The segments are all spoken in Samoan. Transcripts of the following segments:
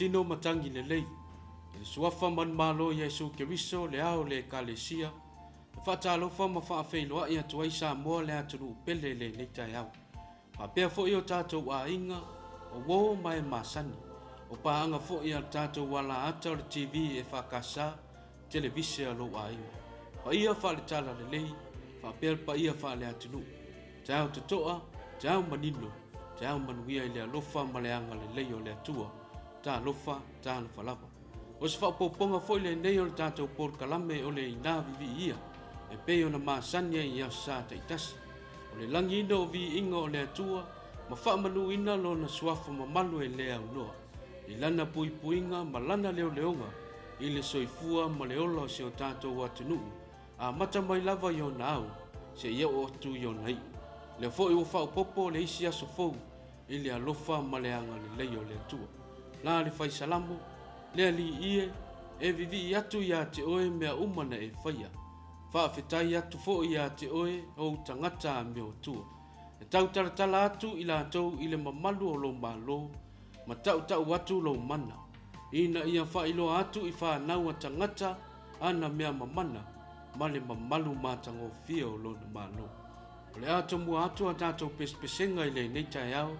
tino matagi lelei, i le Suafa manumalo o Iesu Keriso, le Ao o le Ekalesia, e faatalofa ma faafeiloai atu ai Samoa le atunuu pele i lenei taeao. Faapea foi o tatou aiga, o uo ma e masani, o paaga foi a le tatou alaata o le TV EFKS, televise a lou aiga. Paia faale-talalelei, faapea le paia faale-atunuu. Taeao totoa, taeao manino, taeao manuia i le alofa ma le agalelei o le Atua. Talofa, talofa lava. O se faaopoopoga foi lenei o le tatou polokalame o le Ina Vivii Ia, e pei ona masani ai i Aso Sa taitasi. O le lagiina o viiga o le Atua ma faamanuina Lona Suafa mamalu e le aunoa, i Lana puipuiga ma Lana leoleoga i le soifua ma le ola o si o tatou atunuu, amata mai lava i ona ao seia oo atu i ona iu. Lea foi ua faaopoopo le isi aso fou i le alofa ma le agalelei o le Atua. La le fai Salamo, Le Alii e, e vivii atu ia te oe mea uma na e faia. Faafetai atu foi ia te oe ou tagata amioatua. E tautalatala atu i latou i le mamalu o lou malo, ma tautau atu lou mana, ina ia faailoa atu i fanau a tagata ana mea mamana ma le mamalu matagofie o lona malo. O le a tomua atu a tatou pesepesega i lenei taeao,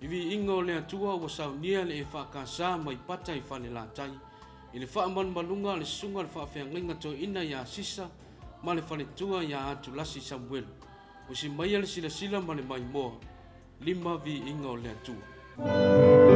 i viiga o le Atua ua saunia le EFKS mai Pata i Falelatai, i le faamalumaluga a le Susuga le Faafeagaiga Toeaina ia Sisa ma le Faletua ia Atulasi Samuelu. Usi maia le silasila ma le maimoa, Lima viiga o le Atua.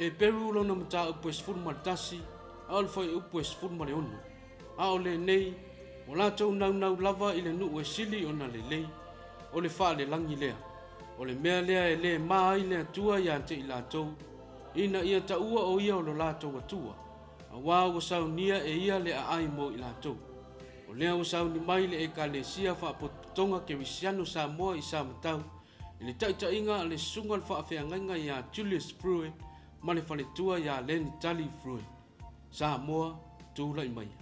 Eperu lona mataupu e 11, a o le fuaiupu e 16. A o lenei, ua latou naunau lava i le nuu e sili ona lelei, o le faalelagi lea. O le mea lea e le ma ai le Atua ia te i latou, ina ia taua o ia o lo latou Atua, auā ua saunia e ia le aai mo i latou. O lea ua sauni mai le Ekalesia Faapotopotoga Kerisiano Samoa i Samatau i le taitaiga a le Susuga le Faafeagaiga ia Julius Frewe ma le faletua ia Leni Tali Frewe. Samoa, tulai maia.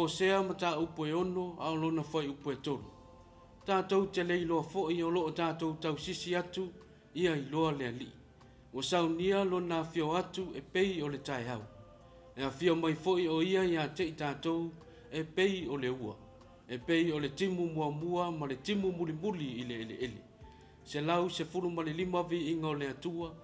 Osea mataupu e 6 a o lona fuaiupu e 3. Tatou te le iloa foi o lo o tatou tausisi atu ia iloa le Alii. Ua saunia lona afio atu e pei o le taeao. E afio mai foi o ia ia te i tatou e pei o le ua, e pei o le timu muamua ma le timu mulimuli i le eleele. 115 viiga o le Atua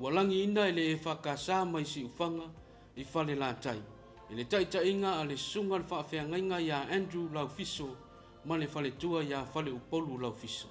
ua lagiina e le EFKS mai Siufaga i Falelatai, i le taitaiga a le Susuga le Faafeagaiga ia Andrew Laufiso ma le faletua ia Faleupolu Laufiso.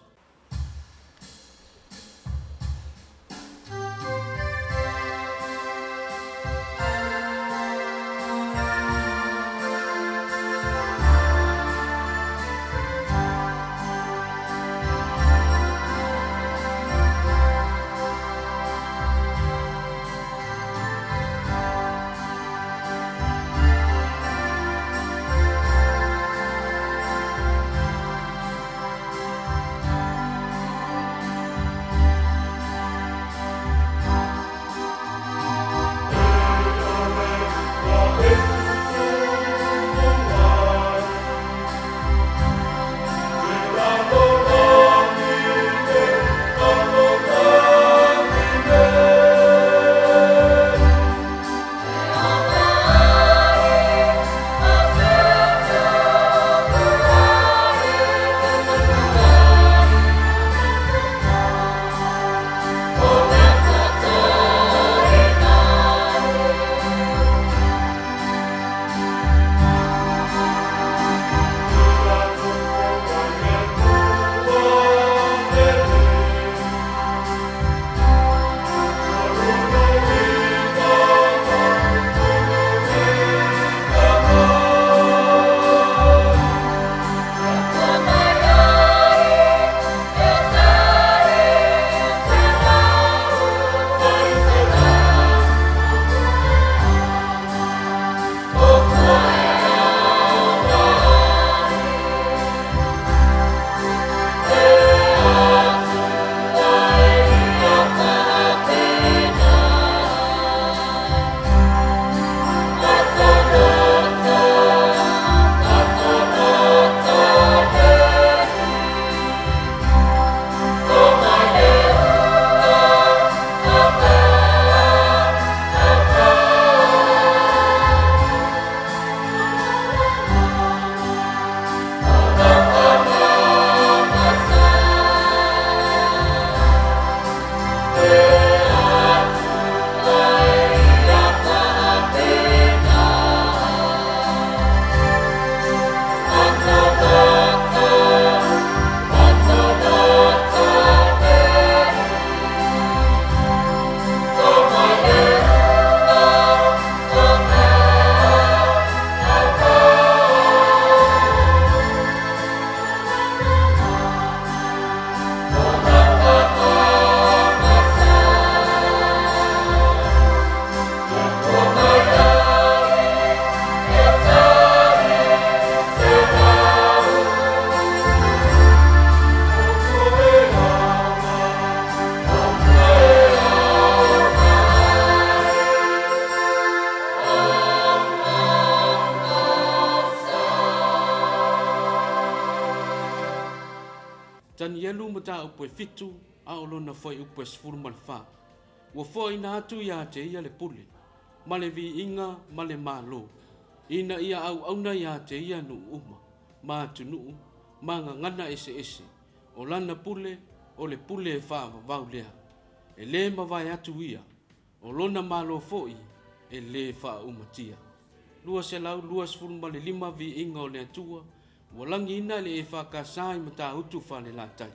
Tanielu mataupu e 7 a o lona fuaiupu e 14. Ua foaina atu ia te ia le pule, ma le viiga ma le malo, ina ia auauna ia te ia nuu uma, ma atunuu, ma gagana eseese, o lana pule, o le pule e faavavau lea. E lē mavae atu ia, o lona malo foi e lē faaumatia. 225 viiga o le Atua ua lagiina e le EFKS i Matautu Falelatai.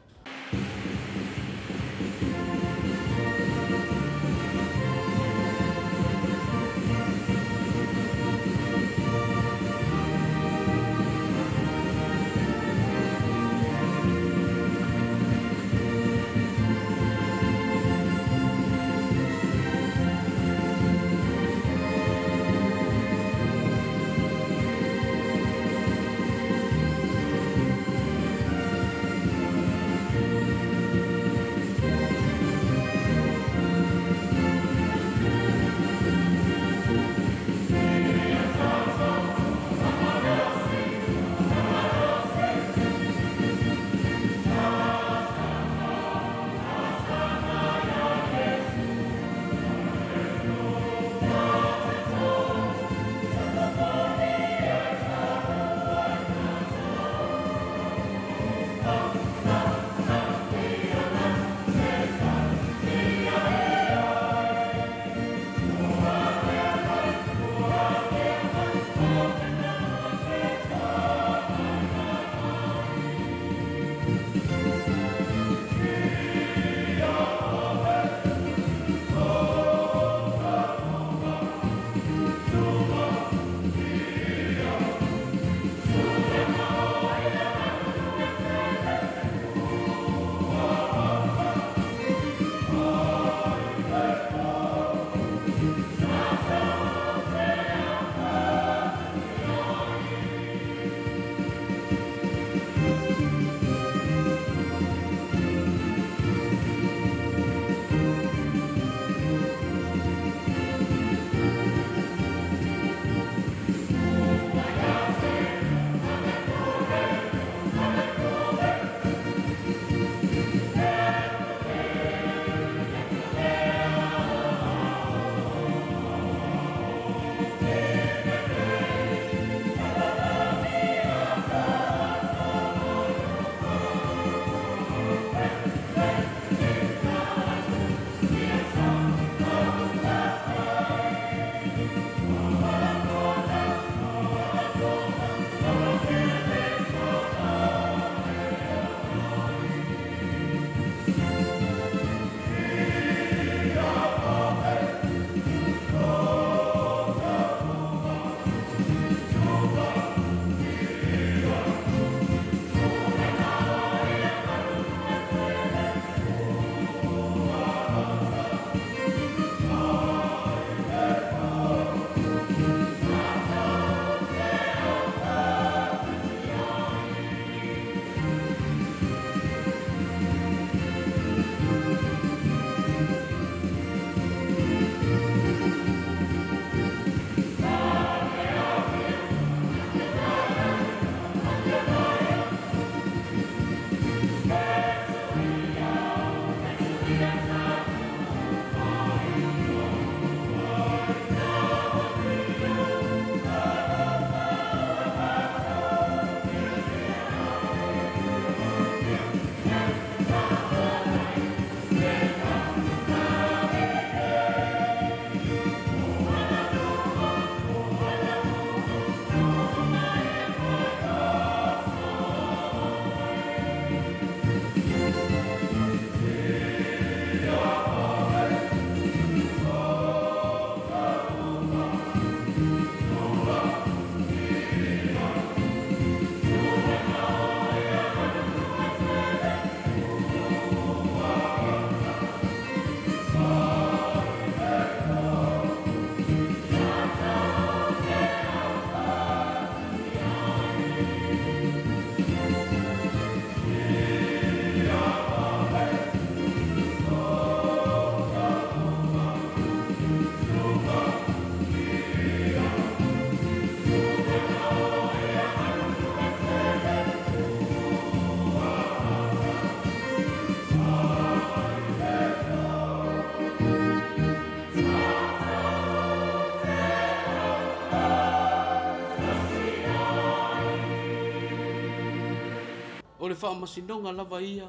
faamasinoga lava ia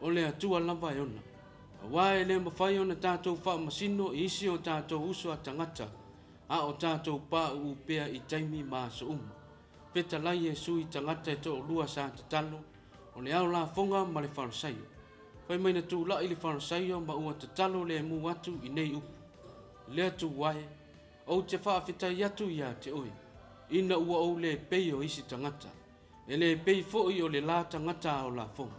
o le Atua lava e ona. Aua e le mafai ona tatou faamasino i isi o tatou uso a tagata, a o tatou pauu pea i taimi ma aso uma. Fetalai Iesu i tagata e toalua sa tatalo, o le ao lafoga ma le Farisaio. Fai mai na tulai le Farisaio ma ua tatalo lemu atu i nei upu, Le Atua e, ou te faafetai atu ia te oe, ina ua ou le pei o isi tagata, e le pei foi o le la tagata ao lafoga.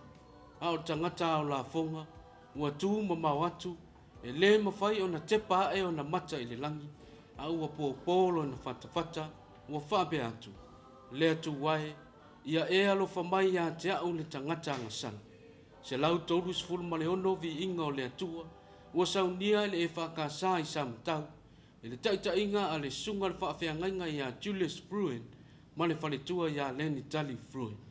A o le tagata ao lafoga, ua tu mamao atu, e le mafai ona tepa ae ona mata i le lagi, a ua pōpō lona fatafata, ua faapea atu, Le Atua e, ia e alofa mai ia te a'u le tagata agasala. 136 viiga o le Atua, ua saunia e le EFKS i Samatau, i le taitaiga a le Susuga i le Faafeagaiga ia Julius Fruin ma le faletua ia Lenny Tali Fruin.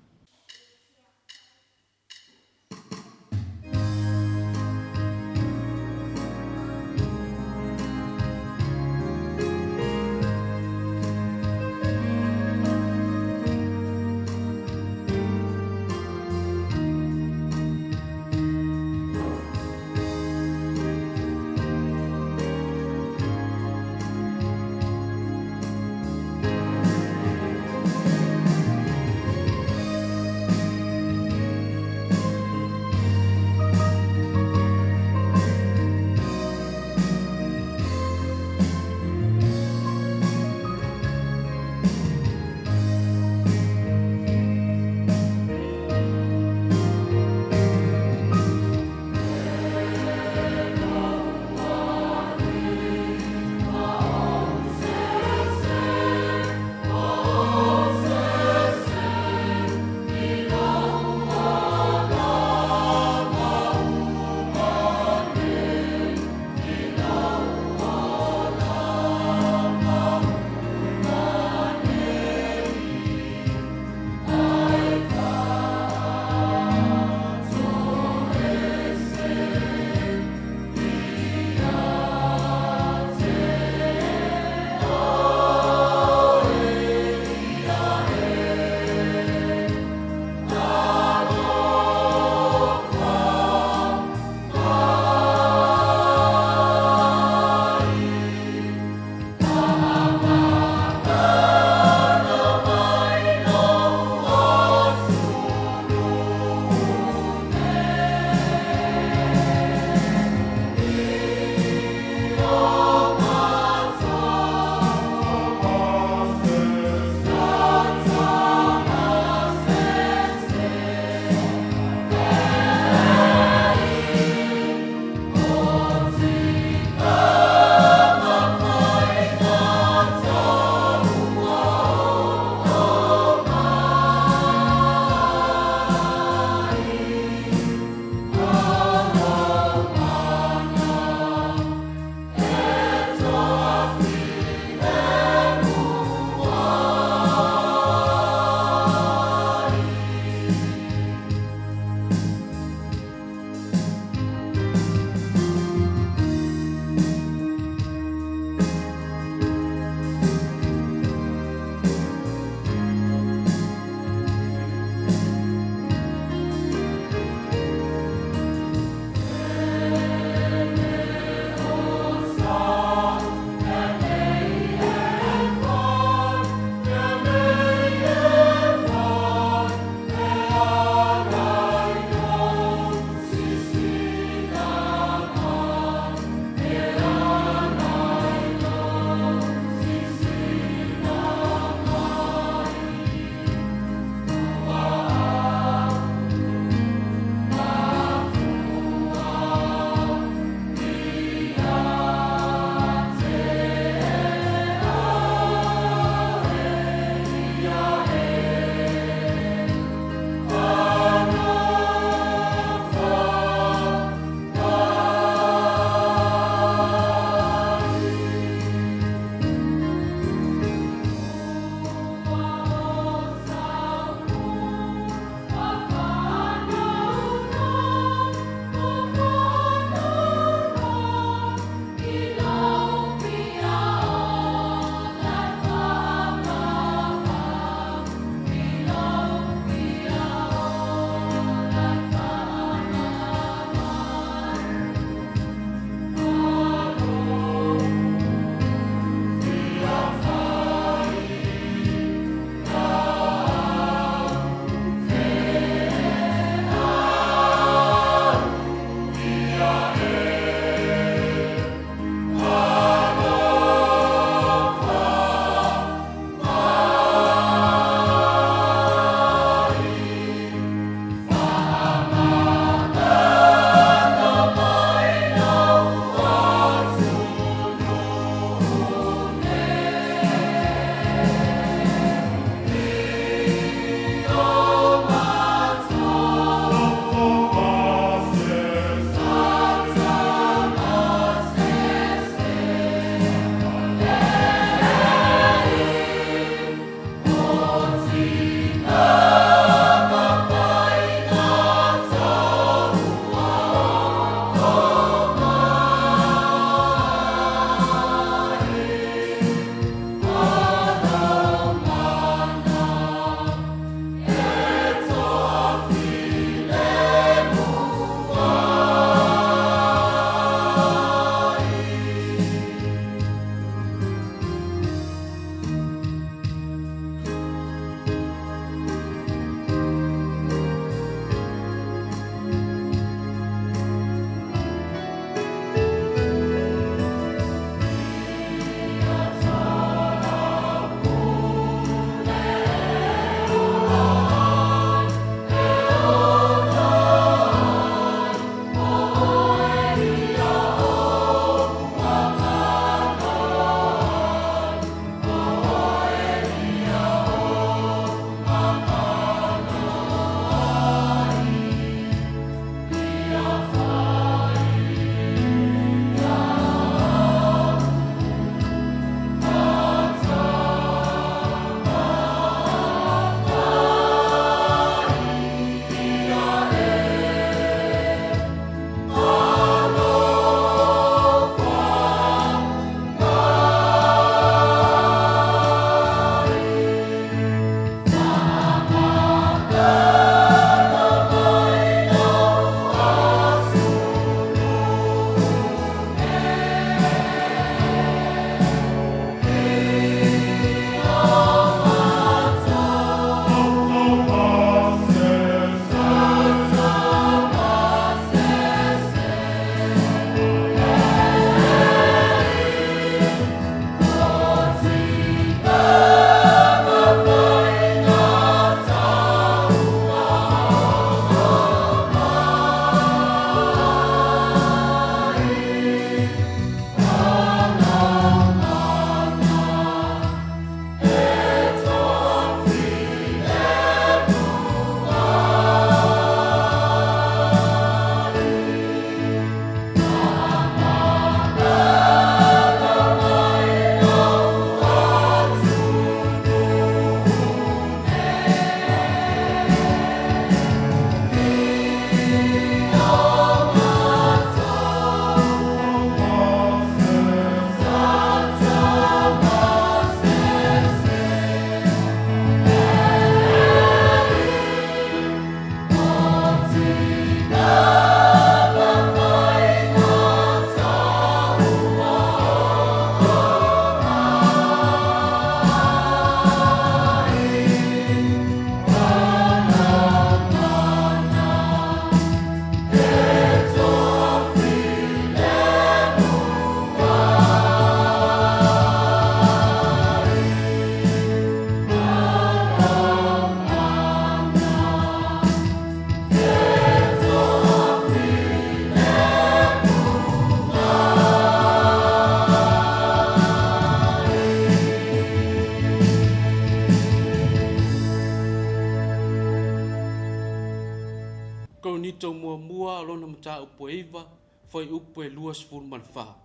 4 o lona mataupu e 9, fuaiupu e 24.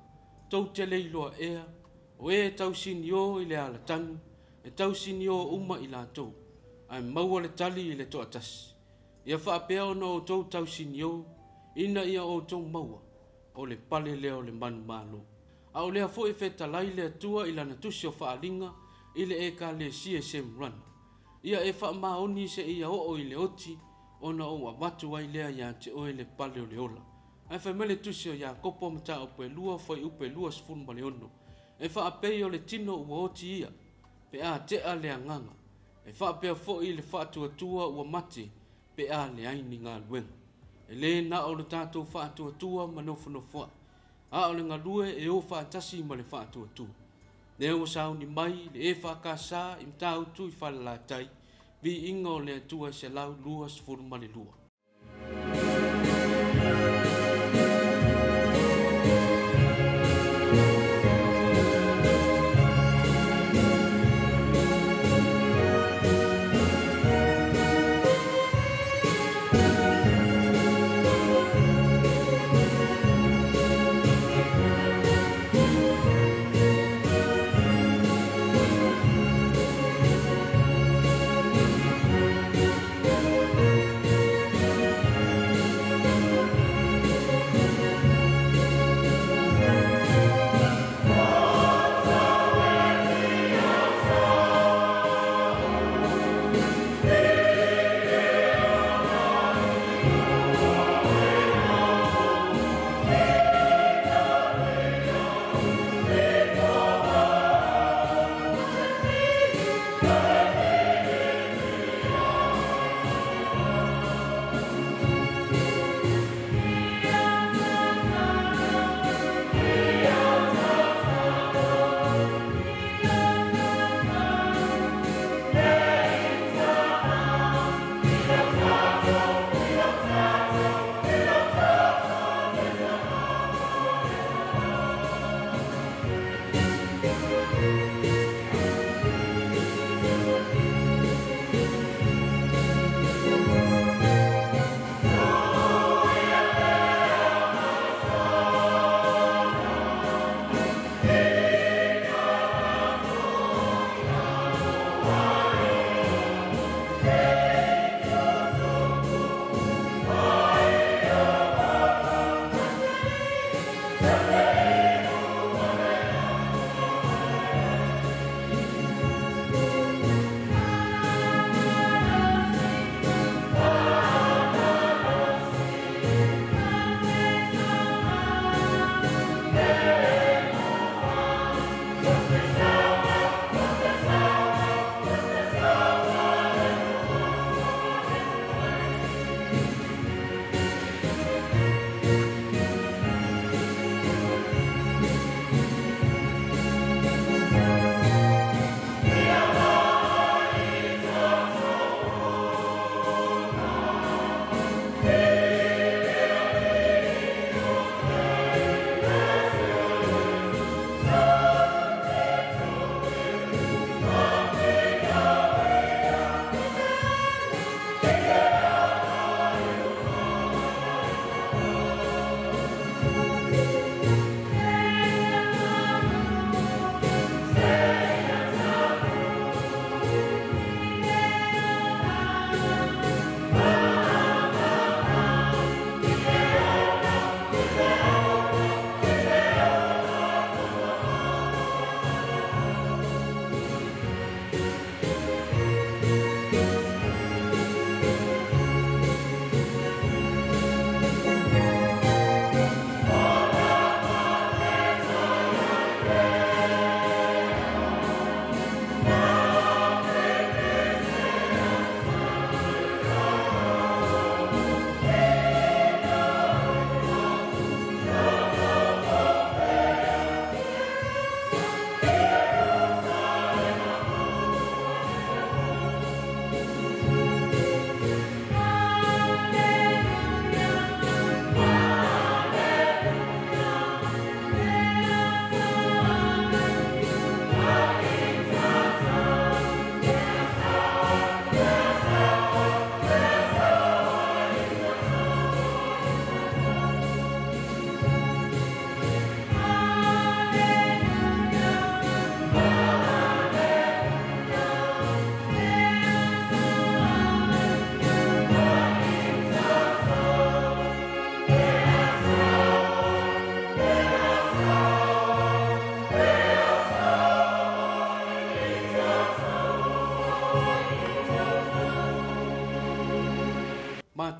Tou te le iloa ea, o e e tausinio i le alatanu, e tausinio uma i latou, ae maua le tali i le toatasi. Ia faapea ona outou tausinio, ina ia outou maua, o le pale lea o le manumalo. A o lea foi e fetalai le Atua i Lana Tusi o Faaaliga i le Ekalesia i Semurana, Ia e faamaoni seia oo i le oti ona ou avatu ai lea ia te oe le pale o le ola. Ae fai mai le Tusi o Iakopo mataupu e 2 fuaiupu e 26, E faapei o le tino ua oti ia, pe a tea le agaga, e faapea foi le faatuatua ua mate pe a leai ni galuega. E le na o le tatou faatuatua ma nofonofoa'i, a o le galue e o faatasi ma le faatuatua. Lea ua sauni mai le EFKS i Matautu i Falelatai, viiga o le Atua e 122.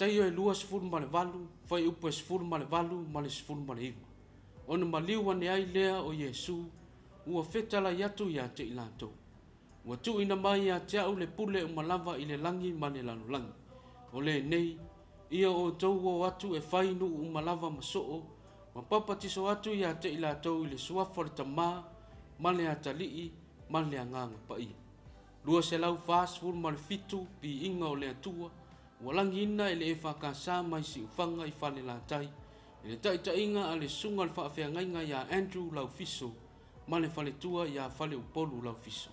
Mataio e 28, fuaiupu e 18 ma le 19. Ona maliu ane ai lea o Iesu, ua fetalai atu ia te i latou, Ua tuuina mai ia te au le pule uma lava i le lagi ma le lalolagi. O lenei, ia outou o atu e fai nuu uma lava ma soo, ma papatiso atu ia te i latou i le suafa o le Tama, ma le Atalii, ma le Agaga Paia. 247 Viiga o le Atua, ua lagiina e le EFKS mai Siufaga i Falelatai, i le taitaiga a le Susuga i le Faafeagaiga ia Andrew Laufiso ma le faletua ia Faleupolu Laufiso.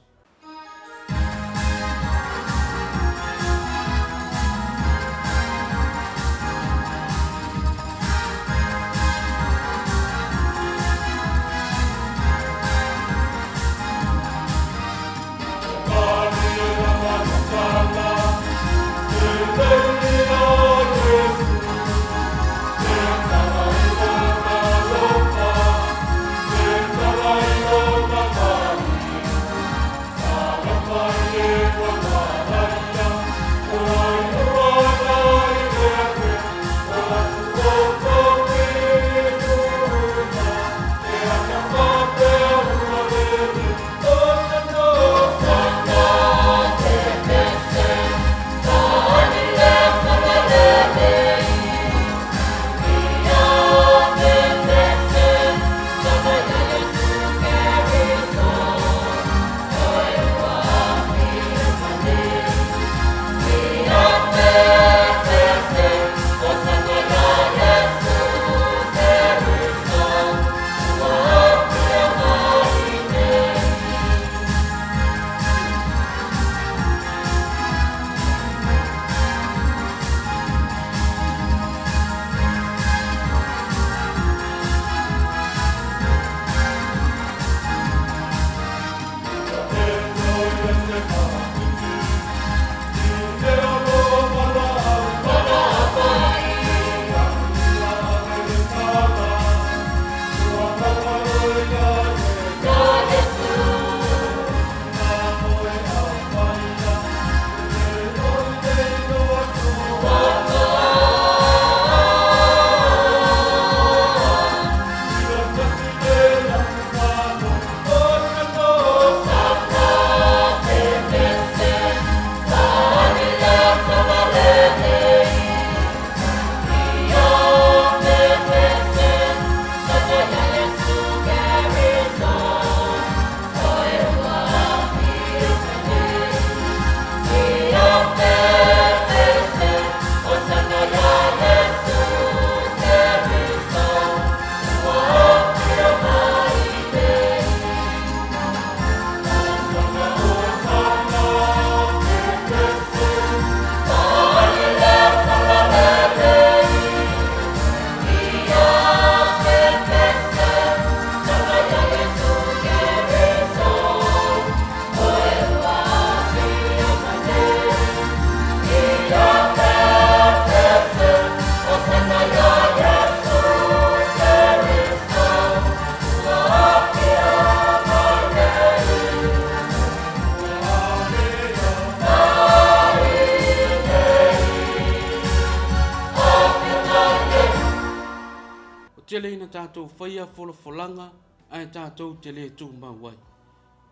Ua tele ina tatou faia folafolaga ae tatou te le tumau ai.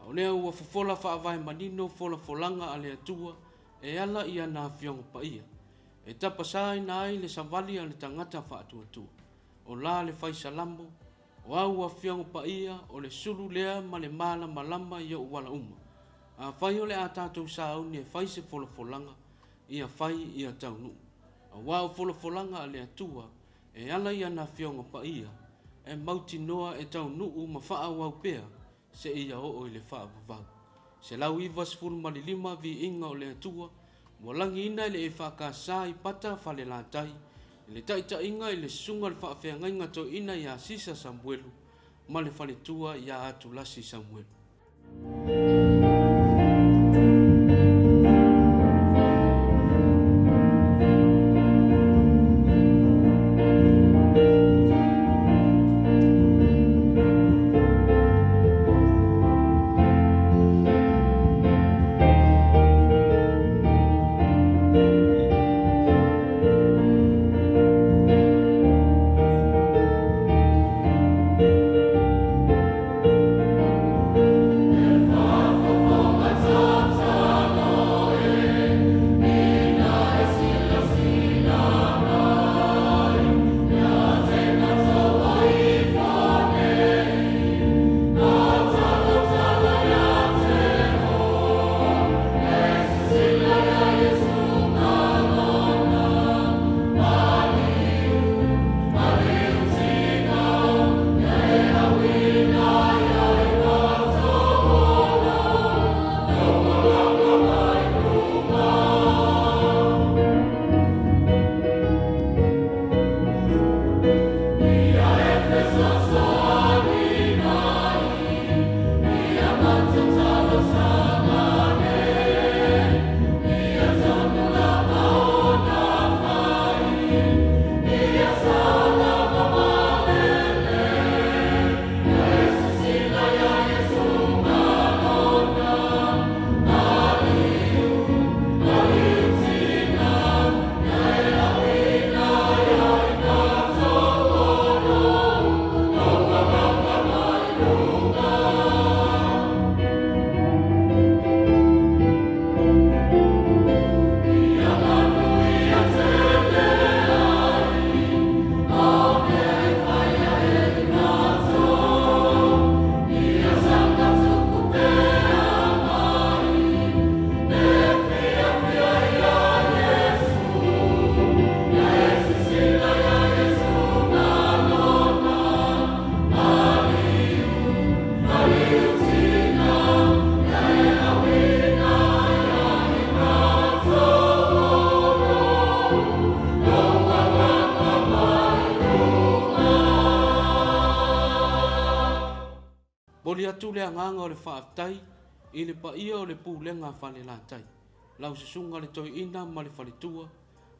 A o lea ua fofola faavae manino folafolaga a le Atua e ala i ana Afioga Paia, e tapasaina ai le savali a le tagata faatuatua. O la le fai Salamo, O au Afioga Paia, o le sulu lea ma le malamalama i ou ala uma. Afai o le a tatou sauni e fai se folafolaga, ia fai ia taunuu. Aua o folafolaga a le Atua, e ala i ana Afioga Paia, e mautinoa e taunuu ma faaauau pea seia oo i le faavavau. 195 Viiga o le Atua, ua lagiina e le EFKS i Pata Falelatai i le taitaiga i le Susuga i le Faafeagaiga Toeaina ia Sisa Samuelu ma le faletua ia Atulasi Samuelu. Momoli atu le agaga o le faafetai i le paia o le Pulega a Falelatai, lau Susuga le Toeaina ma le Faletua,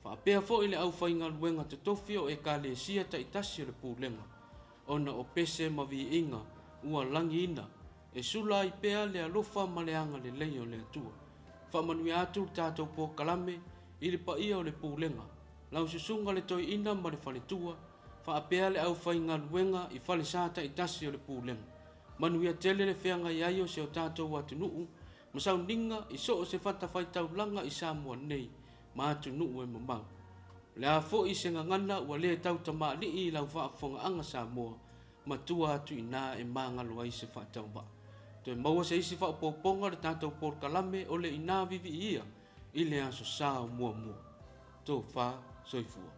faapea foi le aufaigaluega totofi o Ekalesia taitasi o le Pulega, ona o pese ma viiga ua lagiina e sula ai pea le alofa ma le agalelei o le Atua. Faamanuia atu le tatou polokalame i le paia o le Pulega, lau Susuga le Toeaina ma le Faletua, faapea le aufaigaluega i falesa taitasi o le Pulega. Manuia tele le feagai ai o si o tatou atunuu ma sauniga i so o se fatafaitaulaga i Samoa nei ma atunuu e mamao. O le a foi se gagana ua le tau tamalii i lau faafofogaaga Samoa, matua atu i ina e magalo ai se faatauvaa. Toe maua se isi faaopoopoga o le tatou polokalame o le Ina Viivii Ia i le Aso Sa o muamua. Tofa soifua.